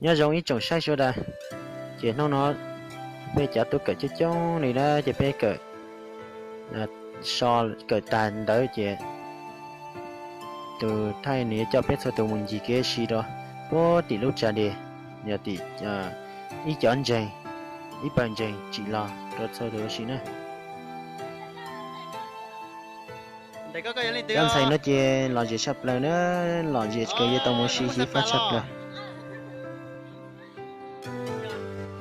Nyob zoo ib tsoom saib sawv daws, ces hnub no peb cov tub kawm coob coob li na, ces peb kawm so kawm tag ntawd ces tus thaij nws yuav coj peb txhua tus mus ncig kev ua si rau puag tim lub tsag deg, yog tim ib cov ntseeg, ib pawg ntseeg tsim los rau txhua tus ua si na. Cov ntxhais no ces lom zem tshaj plaws na, lom zem kawg yuav tau mus ua si xyiv fab tshaj plaws.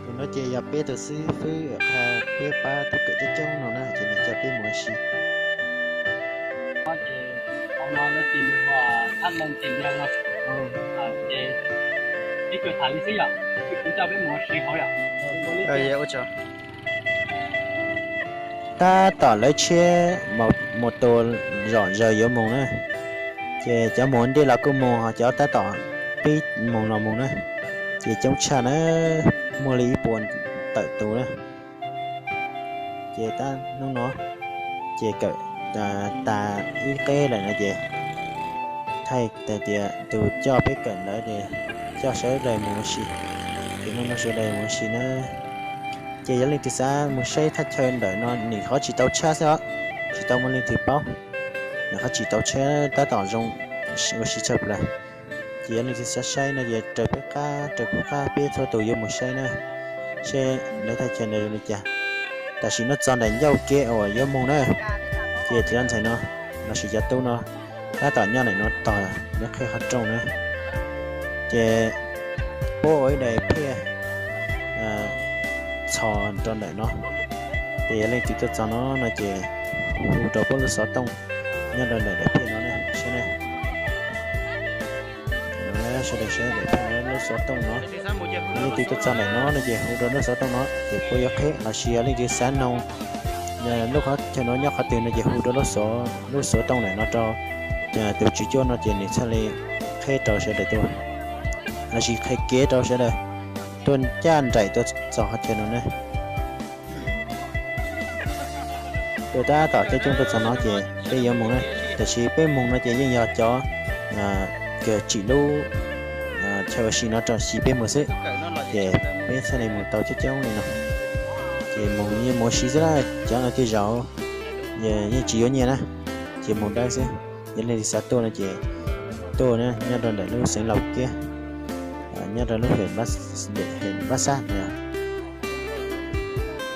Tus no ces yog peb tus xib fwb qha peb pab tub kawm coob coob no na, ces nws coj peb mus ua si. Tab tom lawv tshiab mus tua zom zaws yuav mus na, ces cov mus ua ntej los kuj mus, ho cov tab tom pib mus los mus na, ces coob tshaj na, muaj li ib puas tawm tus na. Ces tab hnub no ces kawm tas ib qeb lawm no ces thaij tias tus coj peb kawm ntawd ces coj sawv daws mus ua si, ces hnub no sawv daws mus ua si na. Ces yog leej twg xav mus saib thaj chaw ntawm no nim qhov tsis tau tshab xwb os, tsis tau muaj leej twg paub, nim qhov tsis tau tshab tab tom zoo ua si tshaj plaws. Ces yog leej twg xav saib no ces raws peb qab raws kuv qab peb txhua tus yuav mus saib na, seb lawv thaj chaw ntawd zoo li cas. Tam sim no txog nraim ncauj kev uas yuav mus na, ces cov ntxhais no lossis cov tub no tab tom nyob ntawm no tos yuav qhib qhov rooj na. Ces puab ua ib daim phiaj txhos rau ntawm no, ces yog leej twg tuaj txog no no ces hu rau puab lub xov tooj nyob rau ntawm daim phiaj no na, sawv daws saib daim phiaj no, lub xov tooj no. Yog leej twg tuaj txog ntawm no no ces hu rau lub xov tooj no ces puab yuav qhib, lossis yog leej twg xav noog lub qhov chaw no nyob qhov twg no ces hu rau lub xov tooj ntawm no rau tus tswv cuab no ces nws thiaj li qhib rau sawv daws tuaj, lossis qhia kev rau sawv daws tuaj ncaj nraim tuaj txog qhov chaw no na. Tuaj tab tom coob coob tuaj txog no ces peb yuav mus na, tiam sis peb mus no ces yeej yog cov kawg tsim lub chaw ua si no rau si peb mus xwb, ces peb thiaj li mus tau coob coob li no. Ces mus yeej mus ua si xwb na, cov no tej zaum yeej tsis yuav nyiaj na, ces mus dawb xwb. Yog leej twg xav tuaj no ces tuaj na, nyob rau ntawm lub xeev Laus Kiab, nyob rau lub hem Npab Xab no.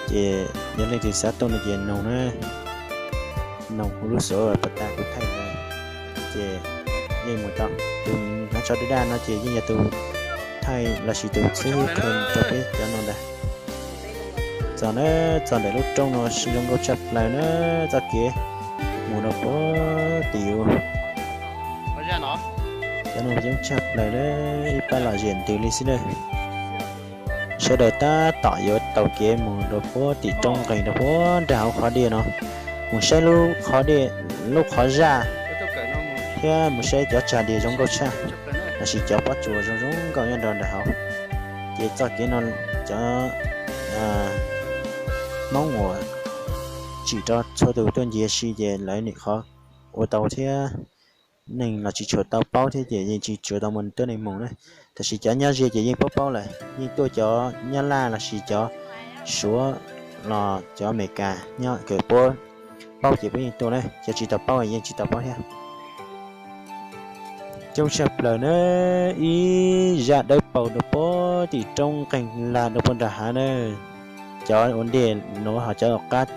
Ces yog leej twg xav tuaj no ces noog na, noog kuv lub xov pas tas kuv thaij ntawd, ces yeej mus tau. Tus hnav tsho daj daj no ces yeej yog tus thaij lossis tus xib hwb qhia rau peb cov no ntag. Txog na, txog ntawm lub roob no zoo nkauj tshaj plaws na, txoj kev mus rau puag tim cov no coob tshaj plaws na, ib pab lom zem ntws li xwb na. Sawv daws tab tom yuav taug kev mus rau puag tim roob nqeeg rau puag nram hauv qhov diaj no, mus saib lub qhov diaj, lub qhov zaj, thiab mus saib cov tsag diag zoo nkauj tshaj, lossis cov pob tsuas zoo zoo nkauj nyob rau nram hauv. Ces txoj kev no cov Hmoob uas tsim rau txhua tus tuaj ncig ua si ces lawv nim qhov ua tau thiab. Neeg los tsis tshua tau paub thiab ces yeej tsis tshua tau muaj tuab neeg mus na. Tab sis cov nyob ze ces yeej paub paub lawm, yeej tuaj cov Nyab Laj lossis cov Suav los cov Amelikas nyob kawg puab paub ces puab yeej tuaj na, cov tsis tau paub yeej tsis tau paub thiab. Coob tshaj plaws na, ib zaj dawb paug rau puag tim roob nqeeg lag rau puag nram hav na. Cov ua ntej nuav ho cov ua qab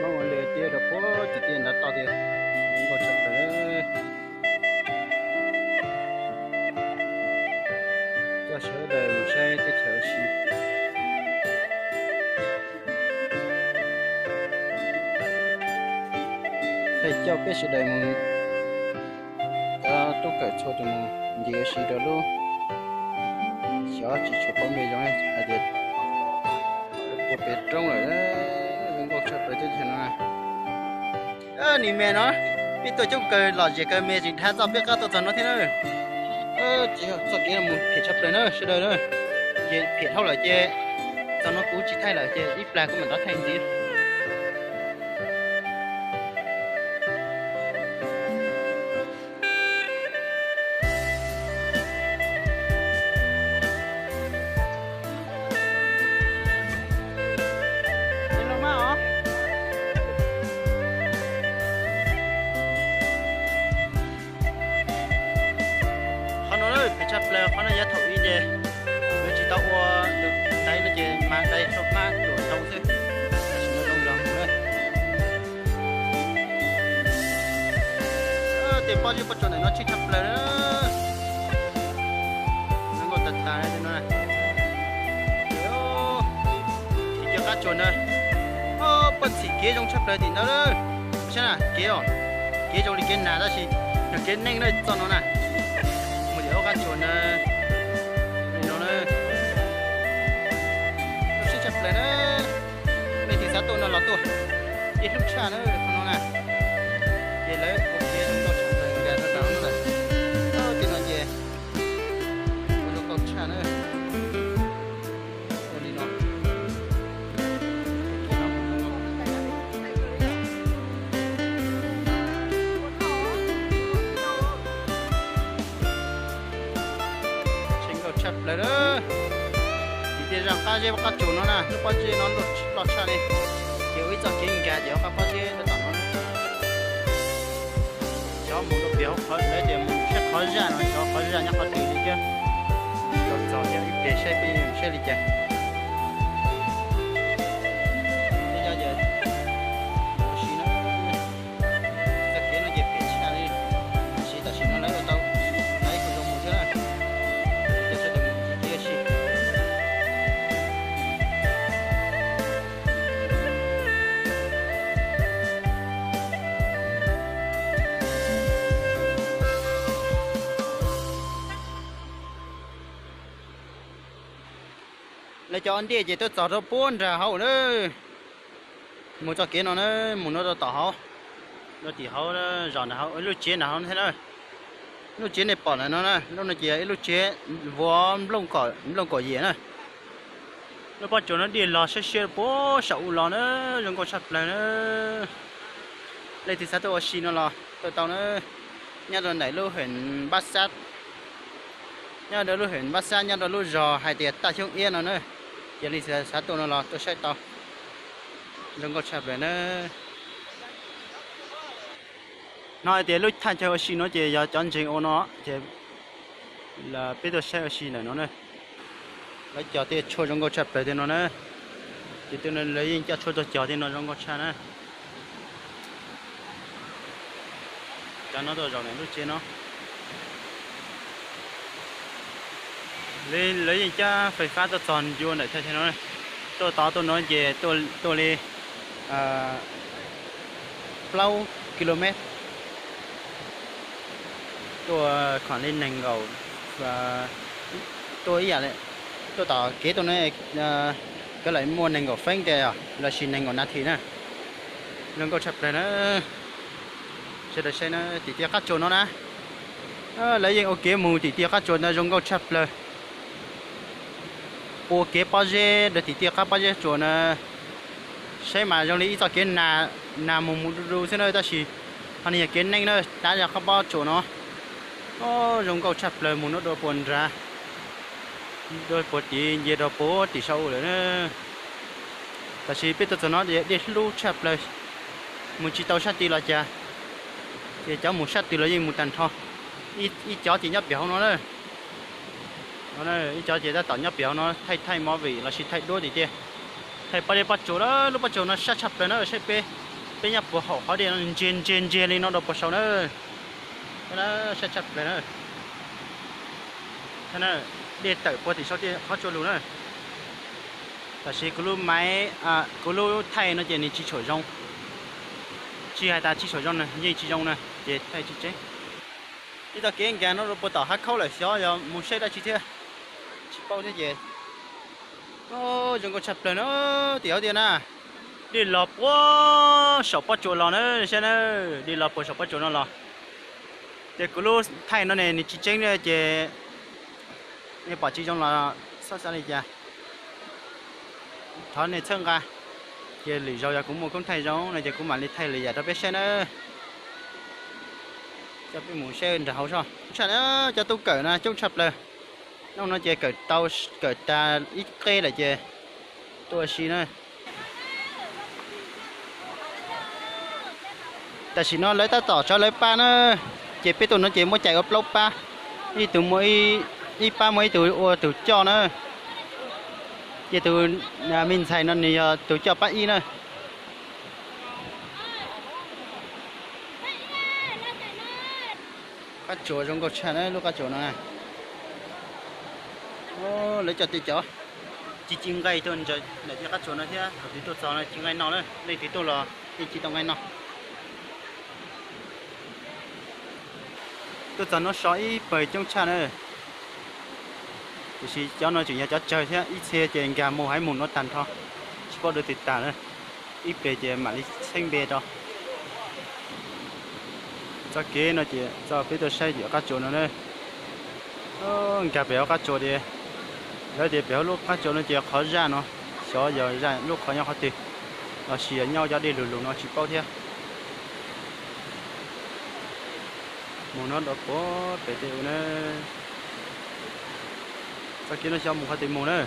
Muab ua li tiab rau puag tim tiaj nrad toj tiag, zoo nkauj tshaj plaws. Coj sawv daws mus saib teb chaws ua si. Thaij coj peb sawv daws mus, cov tub kawm txhua tus mus ncig ua si rau lub xyov tsis tshua paub mej zoo hais tias puag pem roob lawm, zoo nkauj tshaj plaws teb chaws no. Nim me no peb tuaj coob kawg los zem kawg me tseem dhau txoj peb qab tuaj txog no thiab na. Ces txoj kev no mus phem tshaj plaws na sawv daws na. Ces phem dhau lawm ces txog no kuv tsis thaij lawm ces ib plag kuv mam rov thaij ntxiv. Qhov no phem tshaj plaws, qhov no yav thaum ub ces lawv tsis tau ua tus ntaiv no ces mas dai rau qab ruam ntoo xwb, tam sim no zoo los mus lawm. Tej pob zeb pob tsuas ntawm no tsheej tshaj plaws na. Zoo nkauj tas tas li no. Tim cov qab tsuas na, pob txhim kev zoo tshaj plaws tim ntawd. Saib na kev os, kev zoo li kev nag tab sis yog kev neej na txoj no na. Mus tim lub qab tsuas na, li no na. Zoo siab tshaj plaws na. Leej twg xav tuaj no los tuaj, dej hlub tshaj na qhov no na. Ces lawv ua kev zoo nkauj tshaj plaws nkag rau nram no lawm. Tej no ces ua zoo nkauj tshaj na. Ua li no. Tshaj plaws lawm. Tim tiaj zaj qab zeb qab tsuas no na, lub pob zeb no loj tshaj li. Ces ua ib txoj kev nkag ces ua qab pob zeb rau tom no. Xyov mus rau pem hauv qhov lawv tias mus saib qhov zaj no, xyov qhov zaj nyob qhov twg li thiab. Tau txog thiab ib pliag saib peb mus saib li cas. Tej no ces ua si na, txoj kev no ces phem tshaj li, tab sis tam sim no lawv ua tau, lawv ib qho zoo mus thiab na. Cov sawv daws mus ntxiv thiab si. Lawv cov ua ntej ces tuaj txog rau puag nram hauv na. Mus txoj kev no na, mus no rau tom hauv, rau tim hauv zos nram hauv, ib lub tsev nram hauv thiab na. Lub tsev nej pom ntawm no na, lub no ces ib lub tsev vuas nplooj kaum yim na. Lub pob tsuas no dej los siab siab puag saum u los na, zoo nkauj tshaj plaws na. Leej twg xav tuaj ua si no los tuaj tau na. Nyob rau ntawm lub hem Npab Xab, nyob rau lub hem Npab Xab, nyob rau lub zos hais tias Taj Xyoob Iab no na. Ces leej twg xav tuaj no los tuaj saib tau, zoo nkauj tshaj plaws na. Hnov hais tias lub thaj chaw ua si no ces yog cov ntseeg ua no, ces peb tuaj saib ua si ntawm no na. Lawv cog tej tshuaj zoo nkauj tshaj plaws tej no na. Ces tej no lawv yeej coj tshuaj tuaj cog tej no zoo nkauj tshaj na. Cov no tuaj zaum ntawm lub tsev no. Lawv yeej cab fais fab tuaj txog ncua ntawm thaj chaw no. Tuaj tod tuaj no ces tuaj li plaub kilomev. Tuaj khoom li nees nkaum, tuaj ib yam li, tuaj tom kev tuaj no, koj lam muaj nees nkaum feeb tias lossis nees nkaum nas this na. Zoo nkauj tshaj plaws na. Sawv daws saib na, tim tiaj qab tsuas no na. Lawv yeej ua kev mus tim tiaj qab tsuas ntawd zoo nkauj tshaj plaws. Pua kev pob zeb rau tim tiaj qab pob zeb tsuas na. Saib mas zoo li ib txoj kev nag mus mus du du xwb na, tab sis ho nws yog kev neej na, tav zog qab pob tsuas no. Zoo nkauj tshaj plaws mus no dua puas nrad, dua puas tid, nce rau puag tim saum lawm na. Tam sim peb tuaj txog no dej hlub tshaj plaws, mus tsis tau sab tid los cas, ces cov mus sab twg los yeej mus tag nrho. Ib cov ces nyob pem hauv no na. Ib cov ces tab tom nyob pem hauv no thaij thaij movie lossis thaij duab tim tiaj. Thaij pob zeb pob tsuas, lub pob tsuas no sab tshaj plaws na, saib peb, peb nyob puag hauv qhov dej no ntsia ntsia ntsia li no rau puag saud na. Sab tshaj plaws na. Dej tawm puag tim saud qhov tsua lug na. Tab sis kuv lub maiv, kuv lub thaij no ces nws tsis tshua zoo. Tsis hais tas tsis tshua zoo na, yeej tsis zoo na, ces thaij tsis tseeb. Ib txoj kev nkag no rau puag tom hav khaub lawm xyov yog mus saib dab tsi thiab, tsis paub thiab ces. Zoo nkauj tshaj plaws na, tim hauv tiaj na. Dej los puag saum pob tsuas los na, saib na, dej los puag saum pob tsuas no los. Ces kuv lub thaij no ne nws tsis tseeb ces nej pom tsis zoo los xyov xav li cas, thov nej txhawb nqa. Ces lwm zaus yog kuv muaj koob thaij zoo no ces kuv mam li thaij lwm yam rau peb saib na. Coj peb mus saib nram hauv zog. Tshaj na, cov tub kawm no coob tshaj plaws. Hnub no ces kawm tau, kawm tas ib qeb lawm ces tuaj ua si na. Tam sim no lawv tab tom tso lawv pab na, ces peb tuaj no ces muab cais ua plaub pab, ib tug muaj ib pab muaj ib tug ua tus coj na, ces tus me ntxhais no nws yog tus coj pab ib na. Qab tsuas zoo nkauj tshaj na, lub qab tsuas no na. Lawv coj tej cov ci ci nqaij tuaj ntsaws ntawm tej qab tsuas no thiab, thaum twg tuaj txog no ci nqaij no na, leej twg tuaj los yeej ci tau nqaij no. Tuaj txog no so ib pawg coob tshaj na. Tiam sis cov no tseem yog cov tsawg thiab, ib txhia ces nkag mus haiv mus no tag nrho, tsis paub dua twg tag na. Ib pliag ces mam li txheeb npe rau. Txoj kev no ces txoj peb tuaj saib tim qab tsuas no na. Nkag pem hauv qab tsuas tias, lawv tias pem hauv lub qab tsuas no ces qhov zaj no, xyov yog zaj lub qhov nyob qhov twg, los sis yog nyob cov dej lug lug no tsis paub thiab. Mus no dov puag pem tej u na. Txoj kev no xyov mus qhov twg mus na.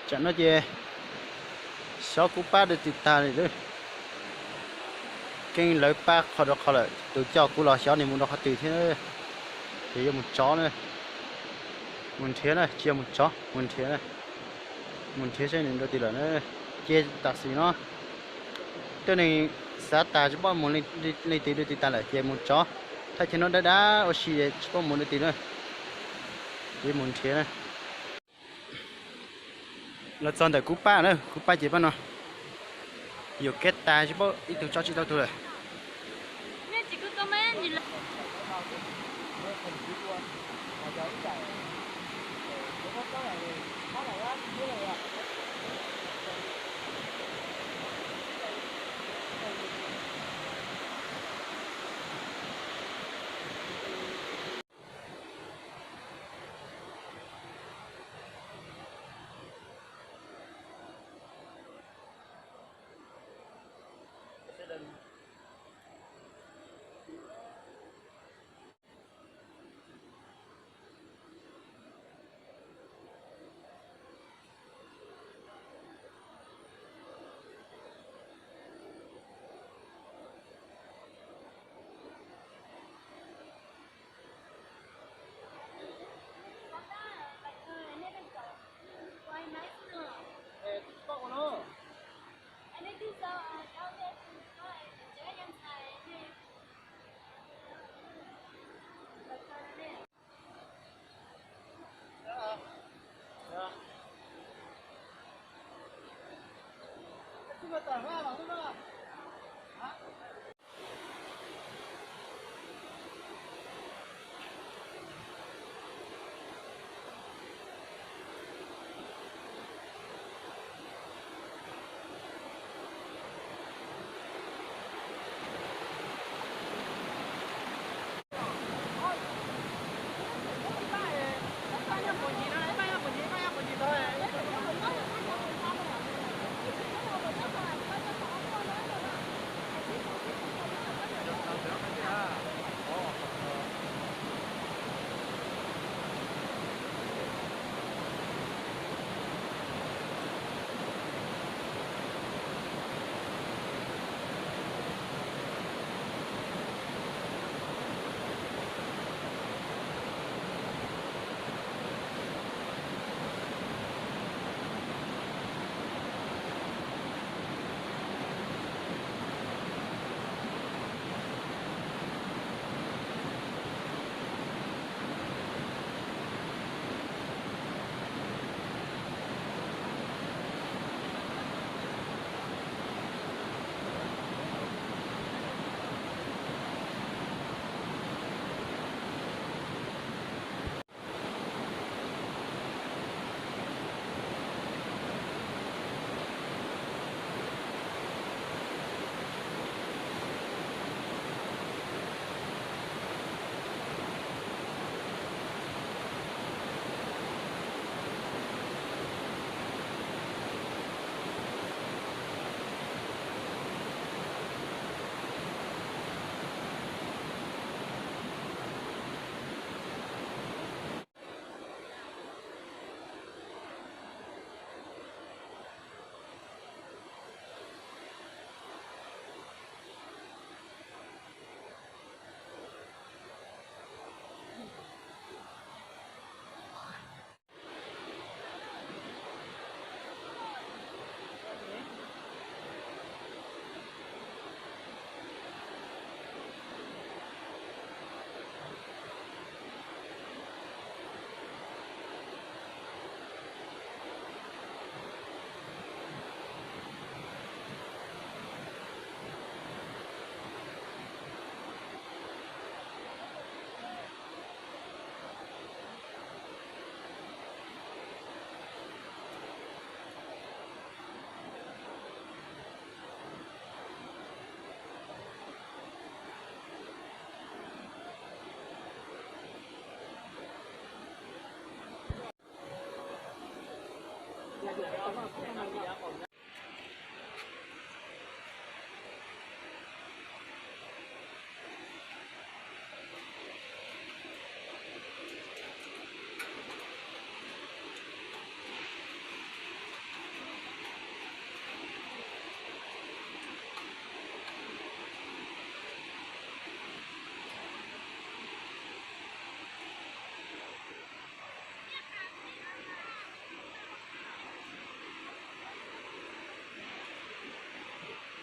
Tsam no ces xyov kuv pab dua twg tag li lawm. Keeb lawv pab qhov rau qhov lawm, tus coj kuv los xyov nws mus rau qhov twg thiab. Ces yuav mus tsov na, mus nrhiav na, tsis yog mus tsov, mus nrhiav na. Mus nrhiav saib nws dua twg lawm na. Ces tam sim no tej neeg xav tas tsis paub mus leej twg dua twg tas lawm ces mus tsov. Thaj chaw no dawb dawb ua si tsis paub mus dua twg na. Ces mus nrhiav na. Los txog ntawm kuv pab na, kuv pab ces pab no yuam kev tas tsis paub ib tug tso tsis tau tug lawm.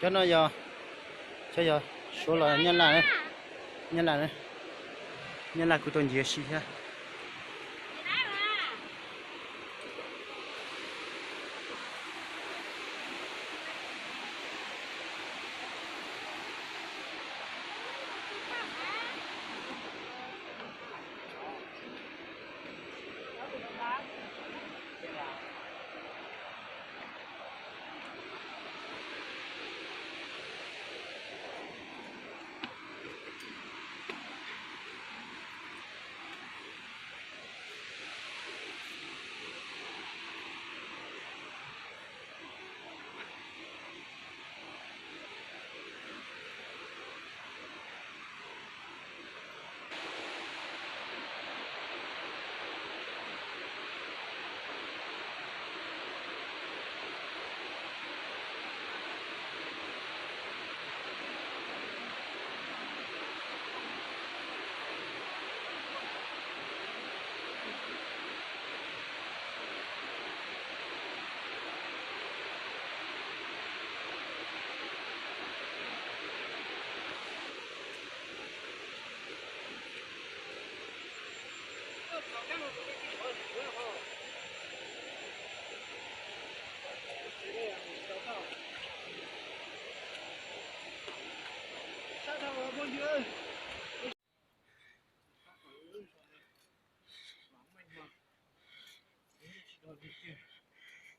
Cov no yog, cov yog Suav los Nyab Laj, Nyab Laj, Nyab Laj kuj tau ncig si thiab.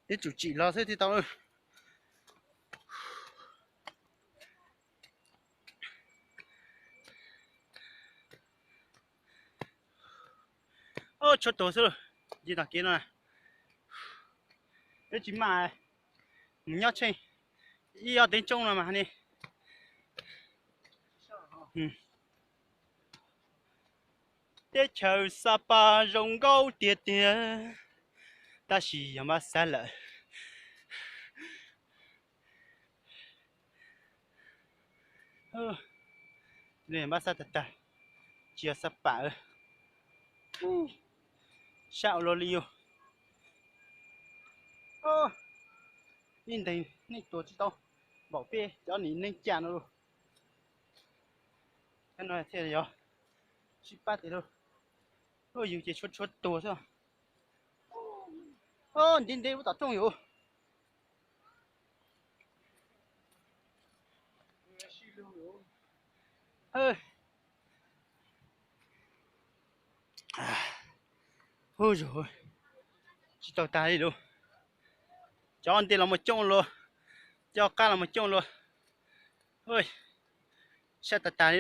Tib tsum tsim los xwb thiaj tau. Tshuav tuag xwb lauj, nce tom kev no. Twb tsis maj, mus nyob tsheej ib ob teev tsoob no mas ne. Teb chaws Xab Pas zoo nkauj tiag tiag, tab sis yog npab xab lawm. Npab xab tag tag, tsis yog Xab Pas. Sab ua luaj li yus. Ib ntees nej tuag tsis tau npaum peb cov nim neej cam no lauj. Cov no thiaj yog sib pab tiag lauj. Yus ces tshuav tshuav tuag xwb. Ntev ntev ua tom rooj yus. Hu, tsis tau tag li lauj. Cov ntej los mus coob luaj, cov qab los mus coob luaj. Sab tag tag li,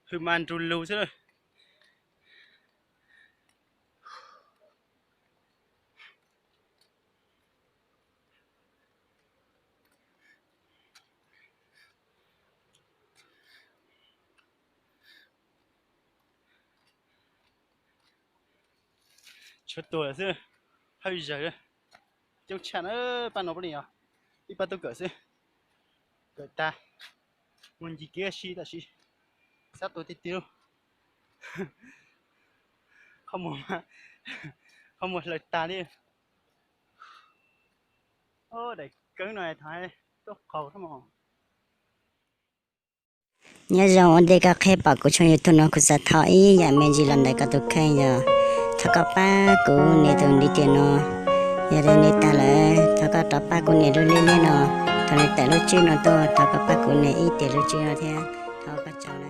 hws mas nrug lug xwb. Tshuav tuag lawm xwb, hawj zawg. Coob tshaj na, pab no pab li os, ib pab tub kawm xwb. Kawm tag, mus ncig kev si tam sim, sab tuag tiag tiag lauj. Qhov muag, qhov muag hlaws tag li. Daim keeb no thaum tuaj qaug thiab mas. Nyob zoo ua ntej koj qhib pom kuv tshooj YouTube no kuv xav thov ib yam me ntsis los ntawm koj tus kheej yog thov koj pab kuv nias tus ntiv tes no. Yog li ntawd tag lawm thov koj rov pab kuv nias lub liab liab no. Thaum nws tawm lub tswb no tuaj thov koj pab kuv nias ib tiam lub tswb no thiab. Thov koj tsaug na.